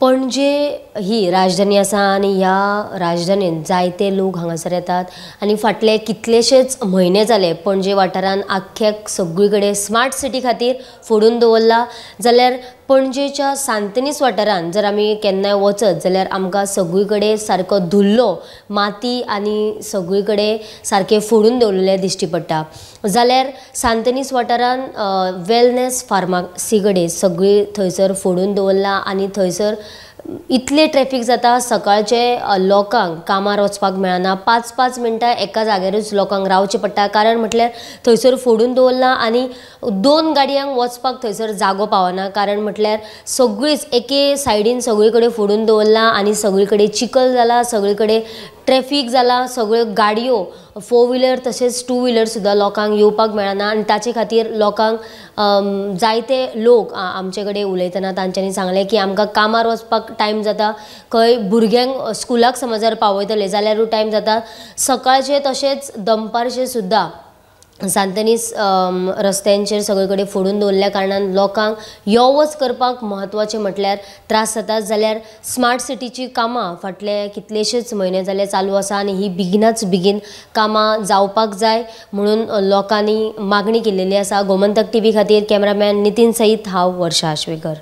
पणजे ही राजधानी आसा आनी ह्या राजधानीन जायते लोक हांगासर येतात आनी फाटले कितलेशेच म्हयने जाले पणजे वाठारान आख्ख्याक सगळी कडेन स्मार्ट सिटी खातीर फोडून दवरला. जाल्यार पणजेच्या सांतनीस वाठारान जर आमी केन्नाय वचत जाल्यार आमकां सगळी कडेन सारको धुल्लो, माती आनी सगळी कडेन सारकें फोडून दवरिल्लें दिश्टी पडटा. जाल्यार सांतनीस वाठारान वेलनेस फार्मासी कडेन सगळी थंयसर फोडून दवरला आनी थंयसर इतले ट्रॅफिक जाता, सकाळचे लोकांक कामार वचपाक मेळना, 5-5 मिनटां एका जाग्यारूच लोकांक रावचें पडटा. कारण म्हटल्यार थंयसर फोडून दवरला आनी 2 गाडयांक वचपाक थंयसर जागो पावना. कारण म्हटल्यार सगळीच एके सायडीन सगळी कडेन फोडून दवरला आनी सगळी कडेन चिखल जाला, सगळी कडेन ट्रॅफिक जाला, सगळ्यो गाडयो 4 व्हिलर तशेंच 2 व्हिलर सुद्दां लोकांक येवपाक मेळना आनी ताचे खातीर लोकांक जायते लोक आमचे कडेन उलयतना तांच्यांनी सांगलें की आमकां कामार वचपाक टायम जाता, खंय भुरग्यांक स्कुलाक समज जर पावयतले जाल्यारूय टायम जाता. सकाळचे तशेंच दनपारचे सुद्दां सांतनीस रस्त्यांचेर सगळे कडेन फोडून दवरल्या कारणान लोकांक यो वच करपाक म्हत्वाचें म्हटल्यार त्रास जाता. जाल्यार स्मार्ट सिटीची कामां फाटले कितलेशेच म्हयने जाले चालू आसा आनी ही बेगिनाच बेगीन कामां जावपाक जाय म्हणून लोकांनी मागणी केलेली आसा. गोमंतक टीव्ही खातीर कॅमेरामॅन नितीन सयत हांव वर्षा आश्वेकर.